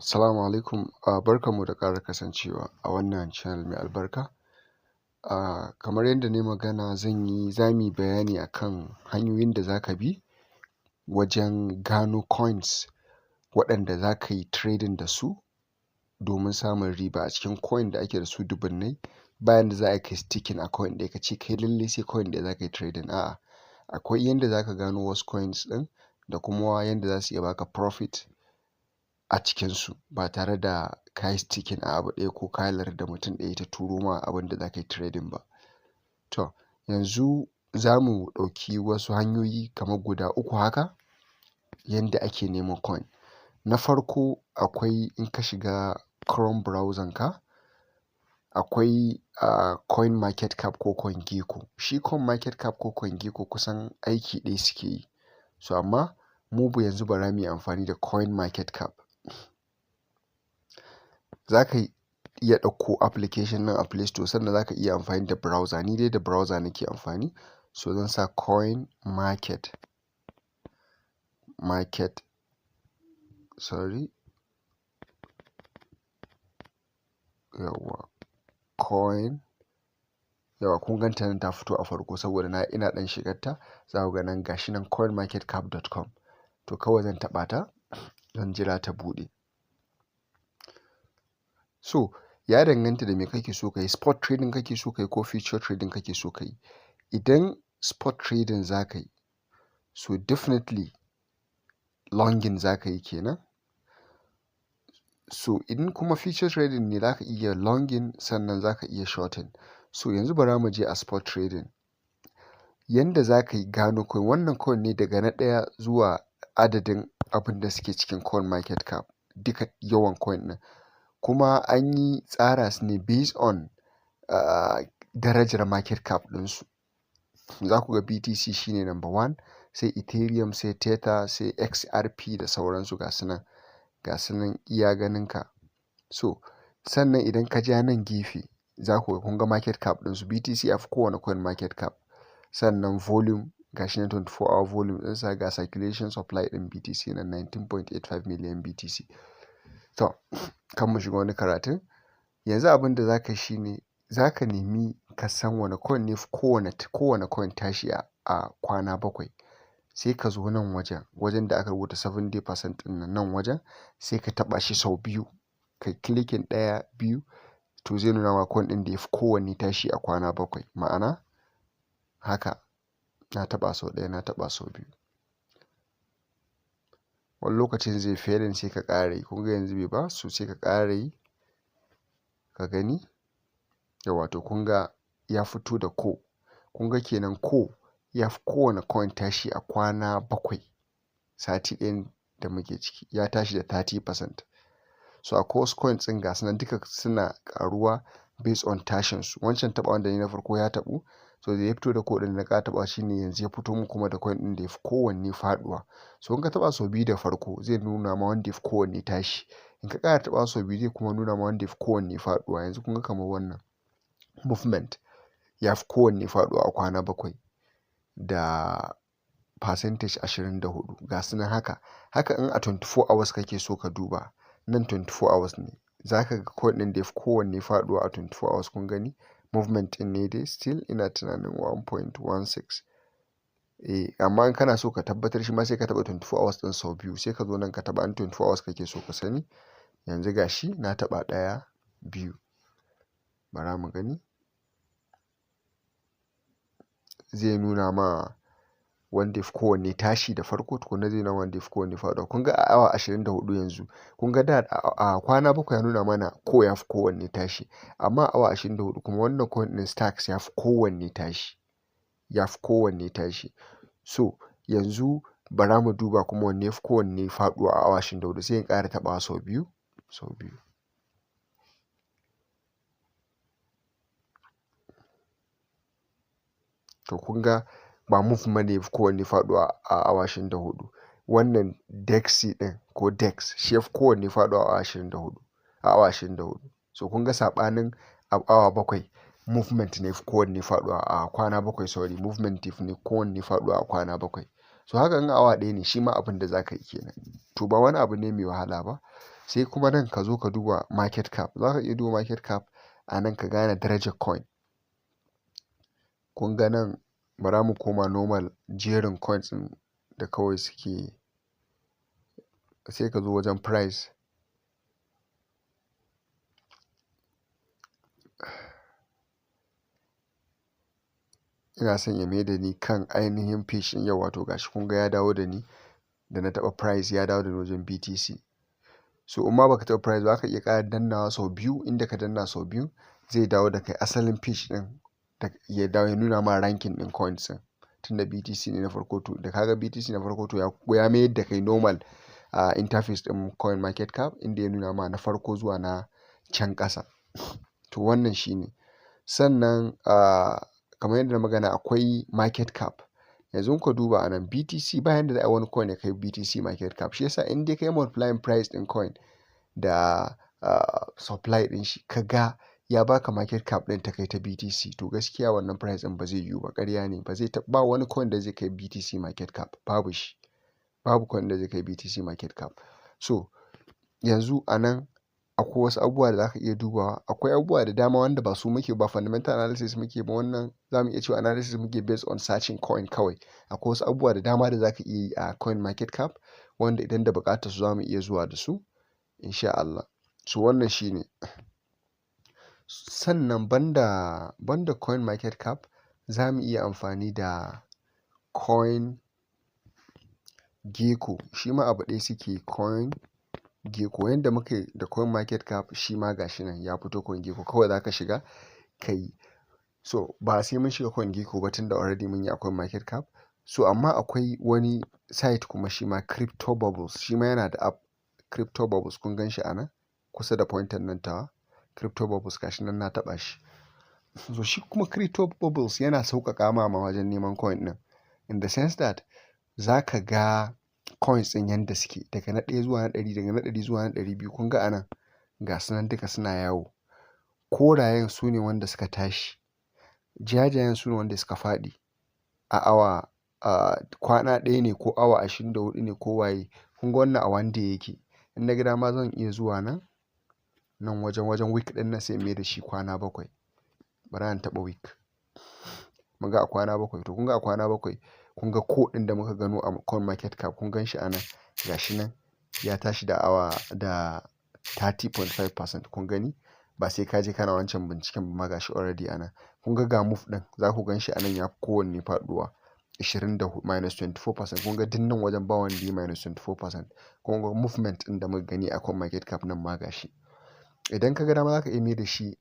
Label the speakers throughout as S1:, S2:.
S1: Assalamu alaikum, barkanmu da ƙara kasancewa a wannan channel mai albarka. Kamar yadda nayi magana, zamuyi bayani akan hanyoyin da zaka bi wajen gano coins waɗanda zaka yi trading da su domin samun riba a cikin coin da ake da su dubunnai. Ba yanda za a yi kai sticking a coin ɗaya kace kai lallai sai coin ɗaya zaka yi trading, a'a, akwai yanda zaka gano wasu coins ɗin da kuma yanda zasu iya baka profit a cikinsu ba tare da kayi sticking a abu ɗaya ko ka yarda da mutum ɗaya ta turo ma abunda zaka yi trading ba. To, yanzu zamu ɗauki wasu hanyoyi kamar guda uku haka yanda ake neman coin. Na farko, akwai in ka shiga Chrome browser ka, akwai coin market cap ko CoinGecko. Shi coin market cap ko CoinGecko kusan aiki ɗaya suke yi. So amma mu yanzu bara muyi amfani da coin market cap. Zaka iya ɗauko application ɗin a Play Store, sannan zaka iya amfani da browser. Ni dai da browser nake amfani. So zan sa coin market market, sorry, yauwa, coin, yauwa, kun ganta nan ta fito a farko saboda na ina ɗan shigar ta. Za ku ga nan, gashi nan, coinmarketcap.com. To, kawai zan taɓa ta, zan jira ta buɗe. So ya danganta da me kake so ka yi, spot trading kake so ka yi ko future trading kake so ka yi. Idan spot trading za ka yi, so definitely longing za ka yi kenan. So idan kuma future trading ne, za ka iya longing, sannan za ka iya shorting. So yanzu bara mu je a spot trading. Yanda za ka yi gano coin, wannan coin ne daga na ɗaya zuwa adadin abin da suke cikin coin market cap, duka yawan coin ɗin. Kuma an yi tsara su ne based on darajar market cap ɗinsu. Za ku ga BTC shine number one, sai Ethereum, sai Tether, sai XRP da sauransu, ga su nan iya ganinka. So sannan idan ka ja nan gefe, za ku ga, kun ga market cap ɗinsu, BTC ya fi kowane coin market cap. Sannan volume, ga shi nan 24 hour volume ɗinsa, ga circulation supply ɗin BTC na 19.85 million BTC. To, kan mu shiga wani karatun. Yanzu abin da za ka yi shine za ka nemi ka san wane coin ne kowane coin tashi a kwana 7. Sai ka zo nan wajen, wajen da aka rubuta 70% ɗin nan, nan wajen, sai ka taɓa shi sau biyu. Kai clicking ɗaya, biyu, to zai nuna ma coin ɗin da ya fi kowanne tashi a kwana 7. Ma'ana haka, na taɓa sau ɗaya, na taɓa sau biyu. Wani lokacin zai failing, sai ka ƙara yi. Kun ga yanzu bai ba, so sai ka ƙara yi ka gani. Yauwa, to kun ga ya fito da ko. Kun ga kenan ko ya fi kowane coin tashi a kwana 7, sati ɗayan da muke ciki, ya tashi da 30%. So akwai wasu coins ɗin, ga su nan duka suna ƙaruwa based on tashin su. Wancan taɓa wanda ne na farko ya taɓu, so da ya fito da ko ɗin na ƙara taɓa shine yanzu ya fito mun kuma da coin ɗin da ya fi kowanne faɗuwa. So in ka taɓa sau biyu da farko, zai nuna ma wanda ya fi kowanne tashi. In ka ƙara taɓa sau biyu, zai kuma nuna ma wanda ya fi kowanne faɗuwa. Yanzu kun ga kamar wannan movement ya fi kowanne faɗuwa a kwana 7 da percentage 24. Ga su nan haka. Haka in a 24 hours kake so ka duba, nan 24 hours ne. Za ka ga coin ɗin da ya fi kowanne faɗuwa a 24 hours, kun gani movement ɗin ne dai still ina tunanin 1.16. Eh, amma in kana so ka tabbatar shi ma, sai ka taɓa 24 hours ɗin sau biyu, sai ka zo nan ka taɓa in 24 hours kake so ka sani. Yanzu ga shi na taɓa ɗaya, biyu. Bara mu gani. Zai nuna ma wanda ya fi kowanne tashi da farko, tukuna zai nuna wanda ya fi kowanne faɗuwa. Kun ga a awa 24 yanzu, kun ga da a kwana 7 ya nuna mana ko ya fi kowanne tashi. Amma a awa 24 kuma, wannan coin ɗin Stacks ya fi kowanne tashi. Ya fi kowanne tashi. So yanzu bara mu duba kuma wanne ya fi kowanne faɗuwa a awa 24, sai in ƙara taɓawa sau biyu, sau biyu. To, kun ga ba movement ne ya fi kowanne faɗuwa a awa 24. Wannan Dexy ɗin ko Dex shi ya fi kowanne faɗuwa a awa 24, a awa 24. So kun ga saɓanin a awa 7, movement ne ya fi kowanne faɗuwa a kwana 7, sorry, movement ne kowanne faɗuwa a kwana 7. So haka in awa ɗaya ne, shi ma abin da za ka yi kenan. To, ba wani abu ne mai wahala ba. Sai kuma nan ka zo ka duba market cap. Za ka iya duba market cap a nan ka gane darajar coin. Kun ga nan, bara mu koma normal jerin coins ɗin da kawai suke. Sai ka zo wajen price. Ina son ya maida ni kan ainihin page ɗin yau, wato gashi kun ga ya dawo da ni. Da na taɓa price, ya dawo da ni wajen BTC. So in ma baka taɓa price ba, ka iya ƙara dannawa sau biyu. Inda ka danna sau biyu, zai dawo da kai asalin page ɗin da ya dawo ya nuna ma ranking ɗin coins ɗin. Tunda BTC ne na farko, to da kaga BTC na farko, to ya mayar da kai normal interface ɗin coin market cap, inda ya nuna ma na farko zuwa na can ƙasa. To wannan shine. Sannan kamar yadda na magana, akwai market cap. Yanzu ka duba a nan BTC, bayan da za a wani coin ya kai BTC market cap. Shi yasa in dai kai multiplying price ɗin coin da supply ɗin shi, ka ga ya baka market cap ɗin ta kai ta BTC, to gaskiya wannan price ɗin ba zai yiwu ba, ƙarya ne. Ba zai ba wani coin da zai kai BTC market cap, babu shi. Babu coin da zai kai BTC market cap. So yanzu a nan akwai wasu abubuwa da zaka iya dubawa. Akwai abubuwa da dama wanda ba su muke ba, fundamental analysis muke ba. Wannan za mu iya cewa analysis muke based on searching coin kawai. Akwai wasu abubuwa da dama da zaka iya yi a coin market cap, wanda idan da buƙatar su za mu iya zuwa da su insha Allah. So wannan shine. Sannan banda coin market cap, za mu iya amfani da coin gecko. Shi ma abu ɗaya suke, coin gecko. Yanda muke da coin market cap, shi ma gashi nan ya fito, coin gecko. Kawai zaka shiga ka yi. So ba sai mun shiga coin gecko ba, tunda already mun yi a coin market cap. So amma akwai wani site kuma shi ma, Crypto Bubbles. Shi ma yana da app, Crypto Bubbles. Kun gan shi a nan kusa da pointer nan tawa, Crypto Bubbles, gashi nan na taɓa shi. So shi kuma Crypto Bubbles yana sauƙaƙa ma wajen neman coin ɗin, in the sense that za ka ga coins ɗin yanda suke daga na 1 zuwa na 100, daga na 100 zuwa na 200. Kun ga a nan ga su nan duka suna yawo. Korayen su ne wanda suka tashi, jajayen su ne wanda suka faɗi a awa a kwana ɗaya ne ko awa 24 ne ko waye. Kun ga wannan a one day yake. In na ga dama, zan iya zuwa nan wajen week ɗin nan, sai in mai da shi kwana 7. Bara in taɓa week, mun ga a kwana 7. To kun ga a kwana 7, kun ga ko ɗin da muka gano a coin market cap, kun gan shi a nan, gashi nan ya tashi da awa da 30.5%. Kun gani, ba sai ka je kana wancan binciken ba ma, gashi already a nan. Kun ga ga move ɗin, za ku gan shi a nan, ya fi kowanne faɗuwa, 24, minus 24%. Kun ga duk nan wajen ba wanda ya minus 24%. Kun ga movement ɗin da muka gani a coin market cap nan ma gashi. Idan ka ga dama, za ka iya mai da shi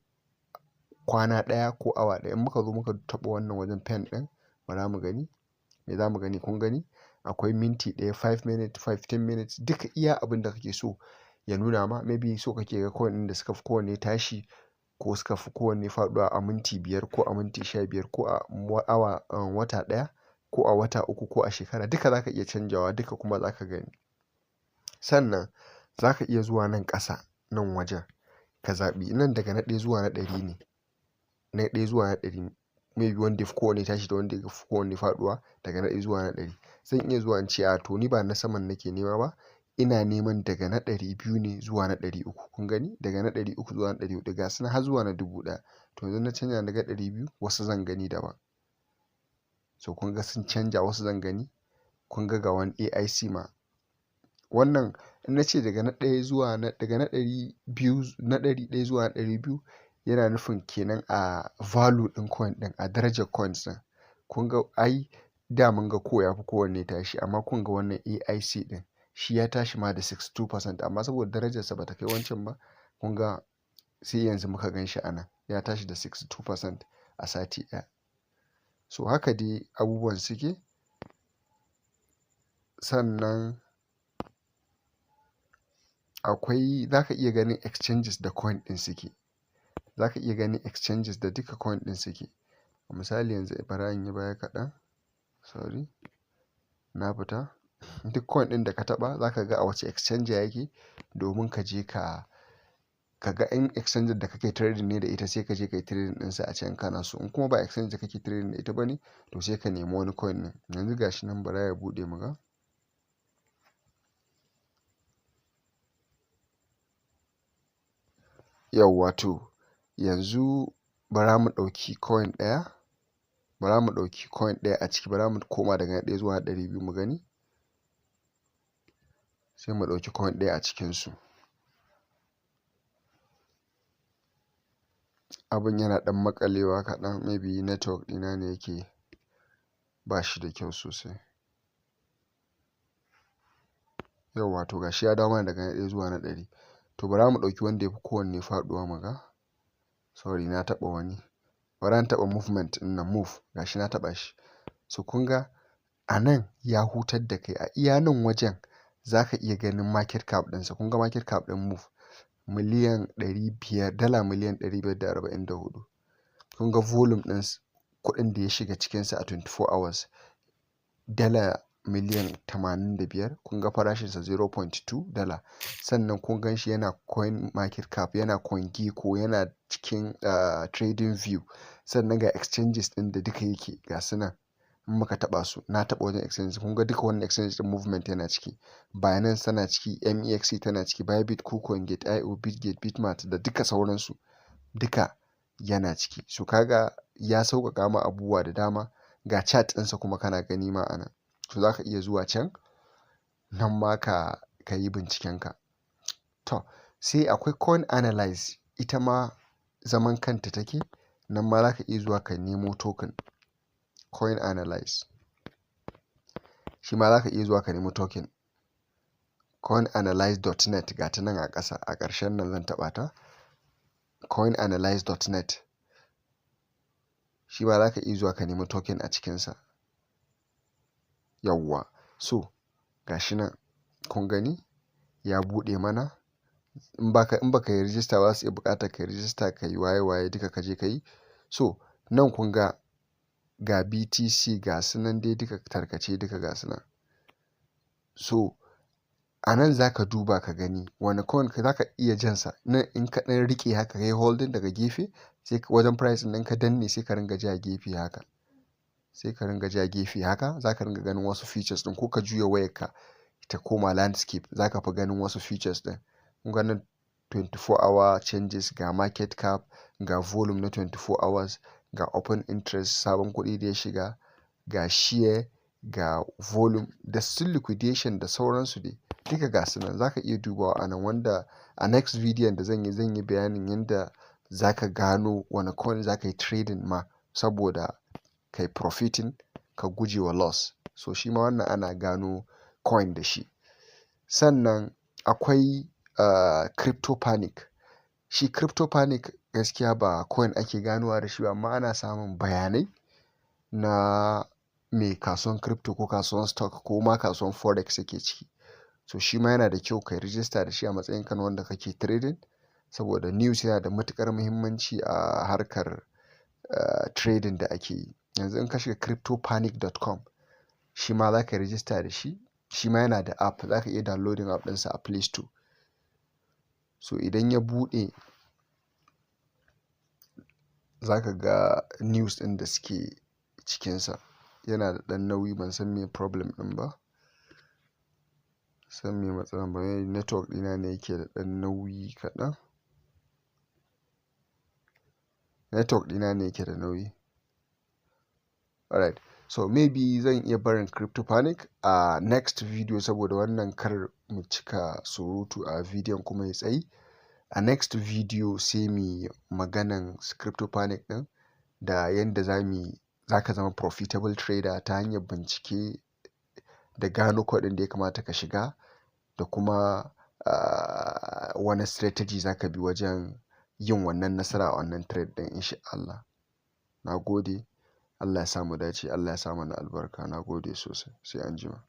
S1: kwana ɗaya ko awa ɗaya. In muka zo muka taɓa wannan wajen pen ɗin, bara mu gani me za mu gani. Kun gani, akwai minti 1, 5 minutes, 15 minutes, duka iya abin da kake so ya nuna ma. Maybe so kake ga coin ɗin da suka fi kowanne tashi ko suka fi kowanne faɗuwa a minti 5 ko a minti 15 ko a awa, wata ɗaya ko a wata 3 ko a shekara, duka za ka iya canjawa, duka kuma za ka gani. Sannan za ka iya zuwa nan ƙasa, nan wajen ka zaɓi nan daga na 1 zuwa na 100 ne, na 1 zuwa na 100, maybe wanda ya fi kowanne tashi da wanda ya fi kowanne faɗuwa daga na 1 zuwa na 100. Zan iya zuwa in ce a to, ni ba na saman nake nema ba, ina neman daga na 200 ne zuwa na 300. Kun gani, daga na 300 zuwa na 400, ga su har zuwa na 1000. To yanzu na canja daga 200, wasu zan gani daban. So kun ga sun canja, wasu zan gani. Kun ga ga wani AIC ma. Wannan in na ce daga na ɗaya zuwa na daga na 200, na 100 zuwa na 200, yana nufin kenan a value ɗin coin ɗin, a darajar coins ɗin. Kun ga ai da mun ga ko ya fi kowanne tashi, amma kun ga wannan AIC ɗin shi ya tashi ma da 62%, amma saboda darajarsa ba ta kai wancan ba, kun ga sai yanzu muka gan shi a nan ya tashi da 62% a sati ɗaya. So haka dai abubuwan suke. Sannan akwai, za ka iya ganin exchanges da coin ɗin suke. Za ka iya ganin exchanges da duka coin ɗin suke. Misali yanzu, bara in yi baya kaɗan, sorry, na fita. Duk coin ɗin da ka taɓa, za ka ga a wace exchange yake, domin ka je ka ga in exchange da kake trading ne da ita, sai ka je ka yi trading ɗinsa a can kana so. In kuma ba exchange da kake trading da ita ba ne, to sai ka nemi wani coin ɗin. Yanzu gashi nan, bara ya buɗe mu ga. Yauwa, to yanzu bara mu ɗauki coin ɗaya, bara mu ɗauki coin ɗaya a ciki. Bara mu koma daga na 1 zuwa na 200 mu gani, sai mu ɗauki coin ɗaya a cikinsu. Abin yana ɗan maƙalewa kaɗan, maybe network ɗina ne yake ba shi da kyau sosai. Yauwa, to gashi ya dawo mana daga na 1 zuwa na 100. To bara mu ɗauki wanda ya fi kowanne faɗuwa mu ga. Sorry, na taɓa wani. Bara in taɓa movement ɗin nan, move, gashi na taɓa shi. So kun ga a nan ya hutar da kai, a iya nan wajen za ka iya ganin market cap ɗinsa. Kun ga market cap ɗin move miliyan 500, dala miliyan 544. Kun ga volume ɗin kuɗin da ya shiga cikinsa a 24 hours, dala miliyan 85. Kun ga farashinsa 0.2 dala. Sannan kun gan shi yana coin market cap, yana coin gecko, yana cikin trading view. Sannan ga exchanges ɗin da duka yake, ga su nan. In muka taɓa su, na taɓa wajen exchanges, kun ga duka wannan exchanges ɗin movement yana ciki. Binance tana ciki, MEXC tana ciki, Bybit, KuCoin, Gate.io, Bitget, Bitmart da duka sauransu, duka yana ciki. So kaga ya sauƙaƙa ma abubuwa da dama. Ga chart ɗinsa kuma kana gani ma a nan. So za ka iya zuwa can nan ma ka yi bincikenka. To sai akwai coin analyze, ita ma zaman kanta take. Nan ma za ka iya zuwa ka nemo token. Coin analyze, shi ma za ka iya zuwa ka nemo token. Coinanalyze.net, ga ta nan a ƙasa, a ƙarshen nan zan taɓa ta. Coinanalyze.net, shi ma za ka iya zuwa ka nemo token a cikinsa. Yauwa, so ga shi nan kun gani ya buɗe mana. In baka yi rijista ba, za su iya buƙatar ka yi rijista, ka yi waye waye duka ka je ka yi. So nan kun ga ga BTC, ga su nan dai duka tarkace, duka ga su nan. So a nan za ka duba ka gani wane coin za ka iya jansa. Nan in ka ɗan riƙe haka, ka yi holding daga gefe, sai wajen price ɗin ka danne, sai ka ringa ja gefe haka. Sai ka ringa ja gefe haka, za ka ringa ganin wasu features ɗin, ko ka juya wayarka ta koma landscape, za ka fi ganin wasu features ɗin. Kun ga nan 24 hour changes, ga market cap, ga volume na 24 hours, ga open interest, sabon kuɗi da ya shiga, ga share, ga volume da su liquidation da sauransu dai. Duka ga su nan za ka iya dubawa a nan, wanda a next video da zan yi, zan yi bayanin yadda za ka gano wane coin za ka yi trading ma saboda ka yi profiting, ka guje wa loss. So shi ma wannan ana gano coin da shi. Sannan akwai crypto panic. Shi crypto panic gaskiya ba coin ake ganowa da shi ba, amma ana samun bayanai na me kasuwan crypto ko kasuwan stock ko ma kasuwan forex yake ciki. So shi ma yana da kyau ka yi rijista da shi a matsayin ka na wanda kake trading, saboda news yana da matuƙar muhimmanci a harkar trading da ake yi. Yanzu in ka shiga cryptopanic.com, shi ma za ka yi rijista da shi. Shi ma yana da app, za ka iya downloading app ɗinsa a Play Store. So idan ya buɗe, za ka ga news ɗin da suke cikinsa. Yana da ɗan nauyi, ban san me problem ɗin ba. San me matsalar ba, maybe network ɗina ne yake da ɗan nauyi kaɗan. Network ɗina ne yake da nauyi. Alright, so maybe zan iya barin crypto panic a next video, saboda wannan kar mu cika surutu a bidiyon kuma ya tsayi. A next video sai mu maganan crypto panic ɗin da yanda za ka zama profitable trader ta hanyar bincike da gano kuɗin da ya kamata ka shiga, da kuma wane strategy za ka bi wajen yin wannan nasara a wannan trade ɗin, in sha Allah. Na gode. Allah ya sa mu dace. Allah ya sa mana albarka. Na gode sosai. Sai anjima.